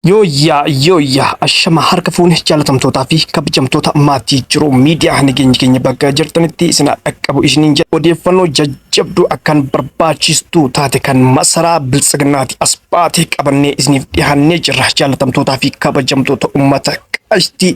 Yooyyaa yooyyaa ashama harka fuune jaalatamtootaa fi kabajamtoota maatii jiru miidiyaa nageenyi keenya bakka jirtanitti isin dhaqqabu isiniin jedha. Odeeffannoo jajjabduu akkaan barbaachistuu taate kan masaraa biltsiginnaati as baatee qabannee isiniif dhiyaannee jirra. Jaalatamtootaa fi kabajamtoota ummata qashtii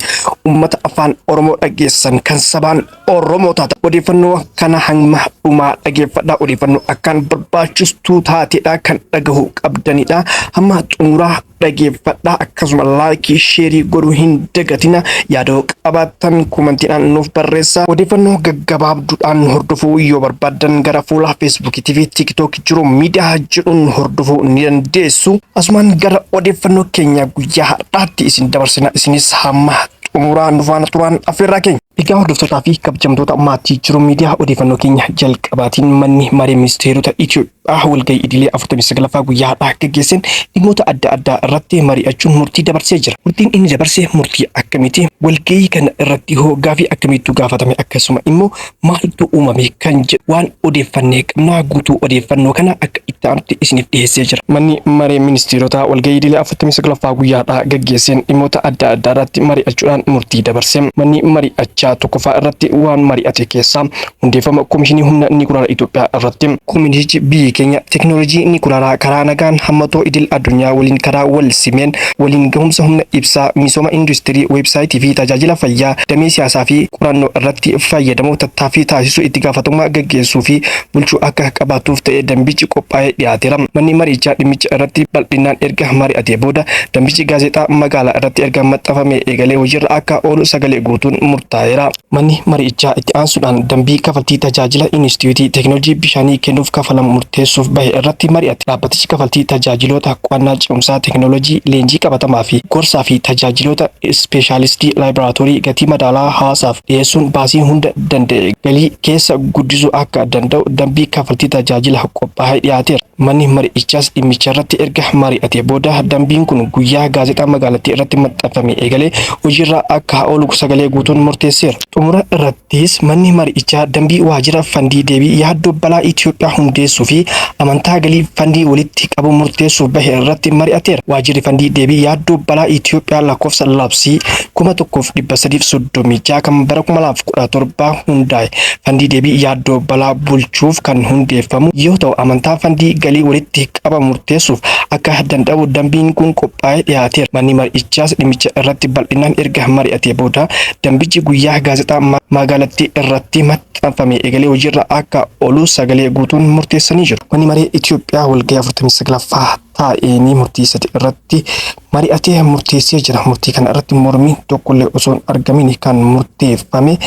ummata afaan Oromoo dhageessan kan sabaan Oromoo taata. Odeeffannoo kana hamma dhumaa dhageeffadhaa. Odeeffannoo akkaan barbaachistuu taateedha kan dhagahu qabdanidha. Hamma xumuraa dhageeffadhaa. Akkasuma like, share godhuu hin dagatina. Yaada qabaattan komantiidhaan nuuf barreessaa. Odeeffannoo gaggabaabduudhaan hordofuu yoo barbaaddan gara fuula Feesbuukii fi TikTok jiru miidiyaa jedhuun hordofuu ni dandeessu. Asumaan gara odeeffannoo keenya guyyaa har'aatti isin dabarsina. Isinis hamma xumuraa nu faana turaan affeerraa keenya. Egaa hordoftootaa fi kabajamtoota maatii jiru miidiyaa, odeeffannoo keenya jalqabaatiin manni maree ministeerota Itoophiyaa walgahii idilee 49ffaa guyyaa har'aa gaggeesseen dhimmoota adda addaa irratti mari'achuun murtii dabarsee jira. Murtiin inni dabarse murtii akkamiiti? Walgahii kana irratti hoo gaafii akkamiitu gaafatame? Akkasuma immoo maaltu uumame kan jedhu waan odeeffannee qabnaa, guutuu odeeffannoo kana akka itti aanutti isiniif dhiyeessee jira. Manni maree ministeerotaa walgahii idilee 49ffaa guyyaa har'aa gaggeesseen dhimmoota adda addaa irratti mari'achuudhaan murtii dabarse. Manni mari'achaa tokkoffaa irratti waan mari'ate keessaa hundeeffama Komishinii Humna Nikulaaraa Itoophiyaa irratti. Komishinichi biyyi keenya teekinooloojii nikulaaraa karaa nagaan hammatoo idil addunyaa waliin karaa wal simeen waliin gahumsa humna ibsaa, misooma industirii, weebsaayitii fi tajaajila fayyaa, damee siyaasaa fi qorannoo irratti fayyadamuuf tattaaffii taasisuu itti gaafatamummaa gaggeessuu fi bulchuu akka qabaatuuf ta'ee dambichi qophaa'ee dhiyaateera. Manni marichaa dhimmicha irratti bal'inaan erga mari'atee booda dambichi gaazexaa magaalaa irratti erga maxxanfamee eegalee hojiirra akka oolu sagalee guutuun murtaa'eera. Manni mari'ichaa itti aansuudhaan dambii kafaltii tajaajila Inistiitiyuutii Teekinooloojii Bishaanii kennuuf kafalamu murteessuuf bahe irratti mari'ate. Dhaabbatichi kafaltii tajaajiloota qo'annaa ce'umsaa teekinooloojii, leenjii qabatamaa fi gorsaa fi tajaajiloota ispeeshaalistii laaboraatoorii gatii madaalawaa hawaasaaf dhiyeessuun baasii hunda danda'e galii keessa guddisuu akka danda'u dambii kafaltii tajaajila qophaa'ee dhiyaateera. Manni mari'ichaas dhimmicharratti erga mari'atee booda dambiin kun guyyaa gaazexaa magaalattii irratti maxxanfamee eegalee hojiirra akka oolu sagalee guutuun murteesseera. Xumura irrattis manni mari'ichaa dambii waajjira fandii deebii yaaddoo balaa Itoophiyaa hundeessuu fi amantaa galii fandii walitti qabu murteessuuf bahe irratti mari'ateera. Waajjirri fandii deebii yaaddoo balaa Itoophiyaa lakkoofsa labsii 1336 kan bara 2017 hundaa'e fandii deebii yaaddoo balaa bulchuuf kan hundeeffamu yoo ta'u, amantaa fandii galii walitti qabamu murteessuuf akka danda'u dambiin kun qophaa'ee dhiyaateera. Manni mari'ichaas dhimmicha irratti bal'inaan erga mari'atee booda dambichi guyyaa gaazexaa magaalattii irratti maxxanfamee eegalee hojiirra akka oolu sagalee guutuun murteessanii jiru. Manni maree Itoophiyaa walgahii 49ffaa taa'eenii murtii sadi irratti mari'atee murteessee jira. Murtii kana irratti mormiin tokkollee osoo hin argamin kan murteeffame.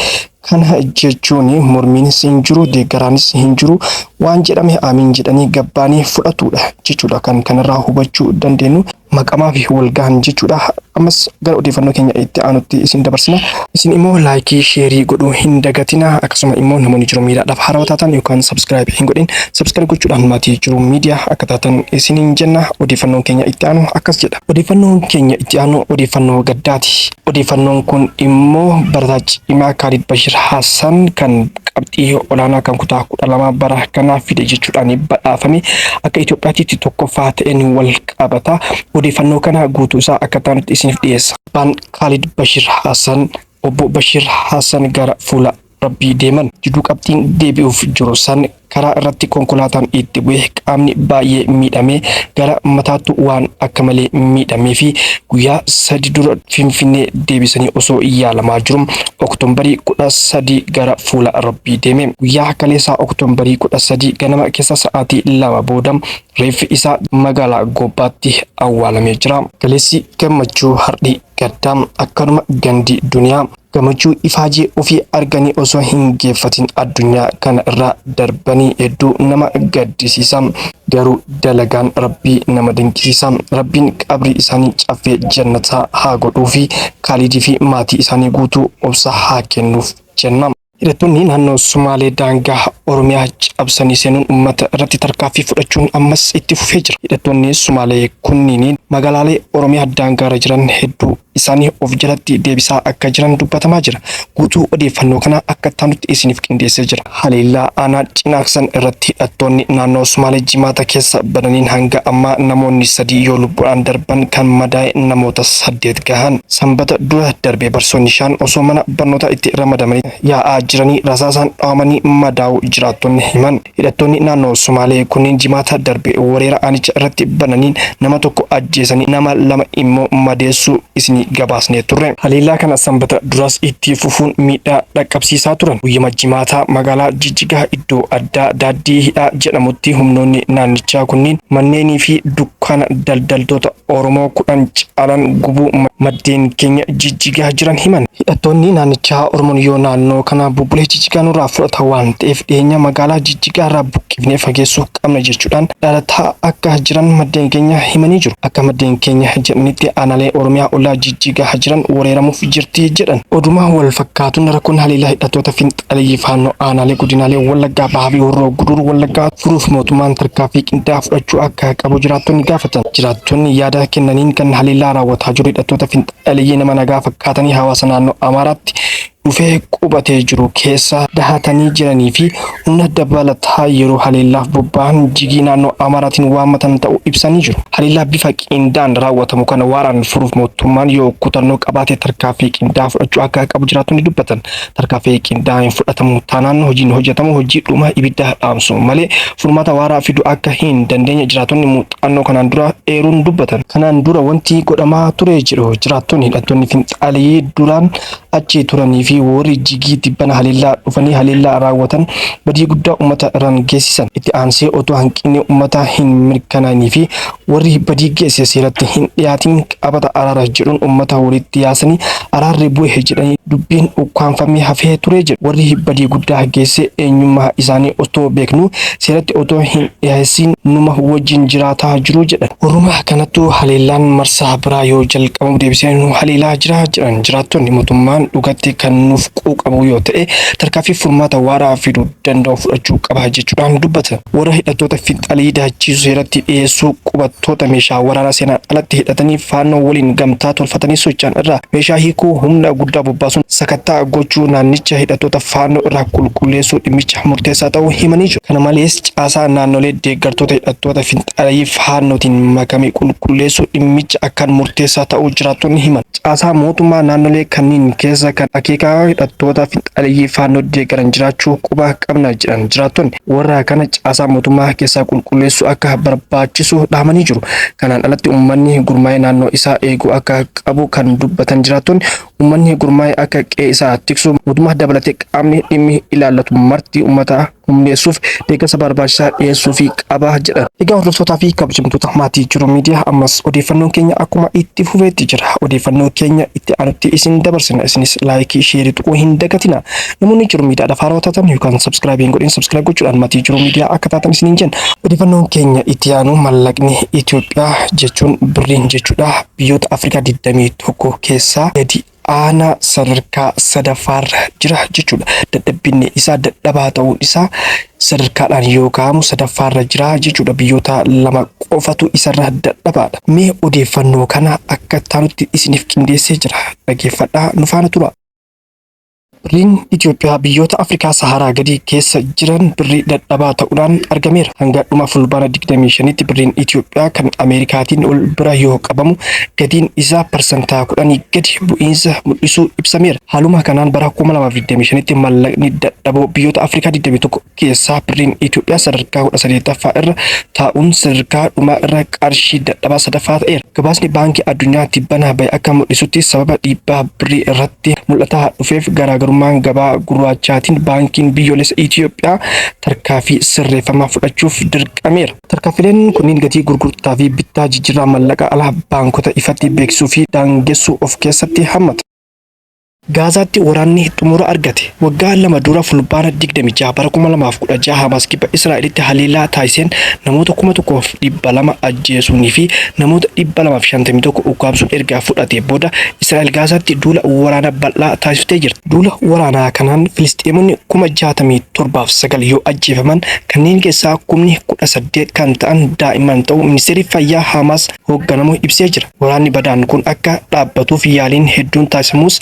Kana jechuun mormiinis hin jiru, deeggaraanis hin jiru, waan jedhame amiin jedhanii gabbaanii fudhatudha jechuudha kan kanarraa hubachuu dandeenyu. Maqamaa fi walgahan jechuudha. Ammas gara odeeffannoo keenya itti aanutti isin dabarsina. Isin immoo like, share godhuu hin dagatina. Akkasuma immoo namoonni jiru miidiyaadhaaf haarawaa taatan yookaan subscribe hin godhin, subscribe gochuudhaan maatii jiru miidiyaa akka taatan isiniin jenna. Odeeffannoon keenya itti aanu akkas jedha. Odeeffannoon keenya itti aanu odeeffannoo gaddaati. Odeeffannoon kun immoo barataa cimaa Kaalid Bashir Hassan kan qabxii olaanaa kan kutaa 12 bara kanaa fide jechuudhaan badhaafame akka Itoophiyaatti tokkoffaa ta'een wal qabata. Odeeffannoo kana guutuu isaa akka taanutti isiniif dhiyeessa. Abbaan Kaalid Bashir Hassan, obbo Bashir Hassan, gara fuula rabbii deeman. Jidduu qabxiin deebi'uuf jiru san karaa irratti konkolaataan itti bu'ee qaamni baay'ee miidhamee, gara mataattu waan akka malee miidhamee fi guyyaa 3 dura Finfinnee deebisanii osoo yaalamaa jiru Oktoombarii 13 gara fuula rabbii deeme. Guyyaa kaleessaa Oktoombarii 13 ganama keessa sa'aatii 2 booda reeffi isaa magaalaa Goobbaatti awwaalamee jira. Kaleessi gammachuu, hardhi gaddaa, akkanuma gandi duniyaa. Gammachuu ifaajee ofii arganii osoo hin geeffatin addunyaa kana irraa darbanii hedduu nama gaddisiisa. Garuu dalagaan rabbii nama dinqisiisa. Rabbiin qabrii isaanii caffee jannataa haa godhuufi, Kaalidii fi maatii isaanii guutuu obsa haa kennuuf jenna. Hidhattoonni naannoo Sumaalee daangaa Oromiyaa cabsanii seenuun uummata irratti tarkaanfii fudhachuun ammas itti fufee jira. Hidhattoonni Sumaalee kunniin magaalaalee Oromiyaa daangaarra jiran hedduu isaanii of jalatti deebisaa akka jiran dubbatamaa jira. Guutuu odeeffannoo kana akka taanutti isiniif qindeessee jira. Haleellaa aanaa Cinaaksan irratti hidhattoonni naannoo Sumaalee Jimaata keessa bananiin hanga ammaa namoonni 3 yoo lubbuudhaan darban kan madaa'e namoota 8 gahan. Sanbata dura darbe barsiisonni 5 osoo mana barnootaa itti ramadamanii yaa'aa jiranii rasaasaan dhawamanii madaa'uu jiraattonni himan. Hidhattoonni naannoo Sumaalee kunniin Jimaata darbe weerara aanicha irratti bananiin nama tokko ajjeesanii nama 2 immoo madeessuu isinii gabaasnee turre. Haleellaa kana Sanbata duraas itti fufuun miidhaa dhaqqabsiisaa turan. Guyyuma Jimaataa magaalaa Jijjigaa iddoo addaa Daaddii Hidhaa jedhamutti humnoonni naannichaa kunniin manneenii fi dukkaana daldaltoota Oromoo 10 caalan gubuu maddeen keenya Jijjigaa jiran himan. Hidhattoonni naannichaa Oromoon yoo naannoo kana bubbulee Jijjigaa nurraa fudhata waan ta'eef dhiyeenya magaalaa Jijjigaa irraa buqqifnee fageessuu qabna jechuudhaan dhaadataa akka jiran maddeen keenya himanii jiru. Akka maddeen keenya jedhanitti aanaalee Oromiyaa ollaa Jijjigaa jiran weeraramuuf jirti jedhan. Oduma wal fakkaatuun rakkoon haleellaa hidhattoota finxaaleyyii Faannoo aanaalee godinaalee Wallaggaa Bahaa fi Horroo Guduruu Wallaggaa furuuf mootummaan tarkaanfii qindaa'aa fudhachuu akka qabu jiraattonni gaafatan. Jiraattonni yaada kennaniin kan haleellaa raawwataa jiru hidhattoota finxaaleyyii nama nagaa fakkaatanii hawaasa naannoo Amaaraatti dhufee qubatee jiru keessa dahatanii jiranii fi humna dabalataa yeroo haleellaaf bobba'an jigii naannoo Amaaraatiin waammatan ta'uu ibsanii jiru. Haleellaa bifa qindaa'aan raawwatamu kana waaraan furuuf mootummaan yoo kutannoo qabaate tarkaanfii qindaa'aa fudhachuu akka qabu jiraattonni dubbatan. Tarkaanfii qindaa'aa hin fudhatamu taanaan hojiin hojjetamu hojii dhuma ibidda dhaamsu malee furmaata waaraa fiduu akka hin dandeenye jiraattonni muuxannoo kanaan dura eeruun dubbatan. Kanaan dura wanti godhamaa ture jedhu jiraattonni hidhattoonni finxaaleyyii duraan achi turanii fi warri jigii tibbana haleellaa dhufanii haleellaa raawwatan badii guddaa uummata irraan geessisan. Itti aansee otoo hanqinni uummataa hin mirkanaa'inii fi warri badii geesse seeratti hin dhiyaatin qabata araara jedhuun uummata walitti yaasanii araarri bu'e jedhanii dubbiin ukkaamfamee hafee ture jedhu. Warri badii guddaa geesse eenyummaa isaanii otoo beeknuu seeratti otoo hin dhiyeessiin numa wajjin jiraataa jiru jedhan. Warruma kanattuu haleellaan marsaa biraa yoo jalqabamu deebisee nu haleelaa jira jedhan jiraattonni. Mootummaan dhugatti kan nuuf quuqamu yoo ta'e tarkaanfii furmaata waaraa fiduu danda'u fudhachuu qaba jechuudhaan dubbatan. Warra hidhattoota finxalii daachisu seeratti dhiyeessuu, qubattoota meeshaa waraanaa seeraan alatti hidhatanii Faannoo waliin gamtaa tolfatanii socho'an irraa meeshaa hiikuu, humna guddaa bobbaasuun sakattaa gochuu, naannicha hidhattoota Faannoo irraa qulqulleessuu dhimmicha murteessaa ta'uu himanii jiru. Kana malees caasaa naannolee deeggartoota hidhattoota finxaaleyyii Faannootiin makame qulqulleessuu dhimmicha akkaan murteessaa ta'uu jiraattonni himan. Caasaa mootummaa naannolee kanniin keessa kan akeeka hidhattoota finxaaleyyii Faannoo deeggaran jiraachuu quba qabna jedhan jiraattonni. Warra kana caasaa mootummaa keessaa qulqulleessuu akka barbaachisu dhaamanii jiru. Kanaan alatti uummanni gurmaa'ee naannoo isaa eeguu akka qabu kan dubbatan jiraattonni, uummanni gurmaa'ee akka qe'ee isaa tiksu mootummaa dabalatee qaamni dhimmi ilaallatu marti uummata humneessuuf deeggarsa barbaachisaa dhiyeessuufii qaba jedhan. Egaa hordoftootaa fi kabajamtoota maatii Jiruu Miidiyaa ammas odeeffannoon keenya akkuma itti fufeetti jira. Odeeffannoo keenya itti aanutti isin dabarsina. Isinis laayikii, sheerii tuquu hin dagatina. Namoonni Jiruu Miidiyaadhaaf haarawaa taatan yookaan subscribe hin godhin subscribe gochuudhaan maatii Jiruu Miidiyaa akka taatan isiniin jenna. Odeeffannoon keenya itti aanu mallaqni Itoophiyaa jechuun birriin jechuudha biyyoota Afrikaa 21 keessaa gadi aanaa sadarkaa sadaffaarra jira jechuudha. Dadhabbinni isaa dadhabaa ta'uun isaa sadarkaadhaan yoo kaa'amu sadaffaarra jira jechuudha. Biyyoota lama qofatu isarra dadhabaadha. Mee odeeffannoo kana akka taanutti isiniif qindeessee jira. Dhaggeeffadhaa nu faana tura. Birriin Itoophiyaa biyyoota Afrikaa Saharaa gadii keessa jiran birrii dadhabaa ta'uudhaan argameera. Hanga dhuma Fulbaana 25tti birriin Itoophiyaa kan Ameerikaatiin wal bira yoo qabamu gatiin isaa parsantaa 10 gadi bu'iinsa mul'isuu ibsameera. Haaluma kanaan bara 2025tti mallaqni dadhaboo biyyoota Afrikaa 21 keessaa birriin Itoophiyaa sadarkaa 18ffaa irra taa'uun sadarkaa dhumaa irra qarshii dadhabaa sadaffaa ta'eera. Gabaasni Baankii Addunyaa tibbana bahe akka mul'isutti sababa dhiibbaa birrii irratti mul'ataa dhufeef garaagarummaan gabaa gurraachaatiin Baankiin Biyyoolessa Itoophiyaa tarkaafii sirreeffamaa fudhachuuf dirqameera. Tarkaanfileen kunniin gatii gurgurtaa fi bittaa jijjiirraa mallaqa alaa baankota ifatti beeksisuu fi daangessuu of keessatti hammata. Gaazaatti waraanni xumura argate. Waggaa 2 dura Fulbaana 26 bara 2016 Hamaas kibba Israa'elitti haleellaa taasiseen namoota 1,200 ajjeesuunii fi namoota 251 ukkaamsuun erga fudhatee booda Israa'el Gaazaatti duula waraana bal'aa taasiftee jirti. Duula waraanaa kanaan Filisxeemonni 67,009 yoo ajjeefaman kanneen keessaa kumni 18 kan ta'an daa'imman ta'uu Ministeerri Fayyaa Hamaas hoogganamu ibsee jira. Waraanni badaan kun akka dhaabbatuuf yaaliin hedduun taasifamus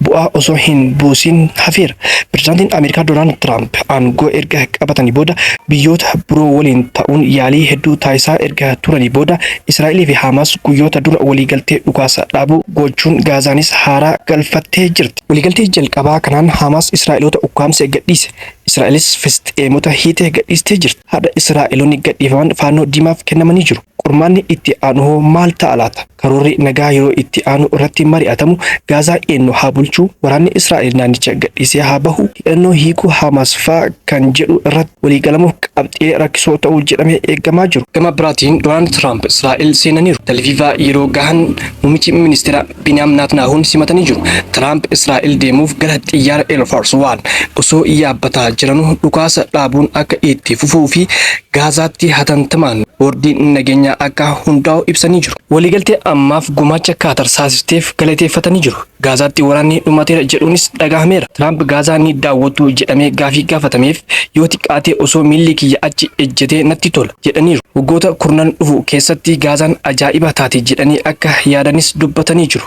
bu'aa osoo hin buusin hafeera. Pirezidaantiin Ameerikaa Doonaald Tiraamp aangoo erga qabatanii booda biyyoota biroo waliin ta'uun yaalii hedduu taasisaa erga turanii booda Israa'elii fi Haamaas guyyoota dura waliigaltee dhukaasa dhaabuu gochuun Gaazaanis haaraa galfattee jirti. Waliigaltee jalqabaa kanaan Haamaas Israa'eloota ukkaamse gadhiise. Israa'elis Fisxeemota hiite gadhiistee jirti. Har'a Israa'eloonni gadhiifaman Faannoo Diimaaf kennamanii jiru. Qormaanni itti aanuhoo maal ta'a laata? Karoorri nagaa yeroo itti aanu irratti mari'atamu Gaazaa eennu haa bulchu, waraanni Israa'el naannicha gadhiisee haa bahu, hidhannoo hiikuu Haamaas fa'aa kan jedhu irratti waliigalamuuf qabxiilee rakkisoo ta'u jedhamee eegamaa jiru. Gama biraatiin Doonaald Tiraamp Israa'el seenaniiru. Telviivaa yeroo gahan muummichi ministeera Biniyaam Naatnaahuun simatanii jiru. Tiraamp Israa'el deemuuf gara xiyyaara Air Force One osoo yaabbataa jiranuu dhukaasa dhaabuun akka itti fufuu fi Gaazaatti hatantamaan boordiin nageenyaa akka hundaa'u ibsanii jiru. Waliigaltee ammaaf gumaacha Kaatar saasisteef galateeffatanii jiru. Gaazaatti waraanni dhumateera jedhuunis dhagahameera. Tiraamp Gaazaa ni daawwattuu jedhamee gaafii gaafatameef yoo xiqqaate osoo miilli kiyya achi ejjetee natti tola jedhaniiru. Waggoota kurnan dhufu keessatti Gaazaan ajaa'iba taati jedhanii akka yaadanis dubbatanii jiru.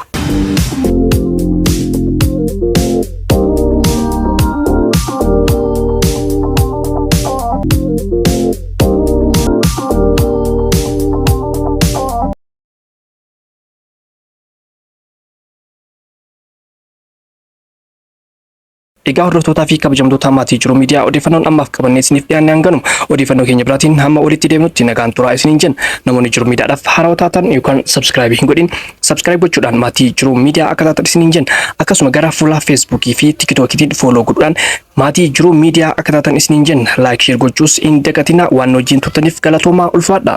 Egaa hordoftootaa fi kabajamtoota maatii Jiruu Miidiyaa odeeffannoon ammaaf qabannee isiniif dhiyaanne hanganuma. Odeeffannoo keenya biraatiin hamma walitti deemnutti nagaan turaa isiniin jenna. Namoonni Jiruu Miidiyaadhaaf haarawaa taatan yookaan subscribe hin godhin subscribe gochuudhaan maatii Jiruu Miidiyaa akka taatan isiniin jenna. Akkasuma gara fuula Feesbuukii fi Tiktookiitiin follow godhuudhaan maatii Jiruu Miidiyaa akka taatan isiniin jenna. Like share gochuus hin dagatinaa waan wajjin turtaniif galatoomaa ulfaadha.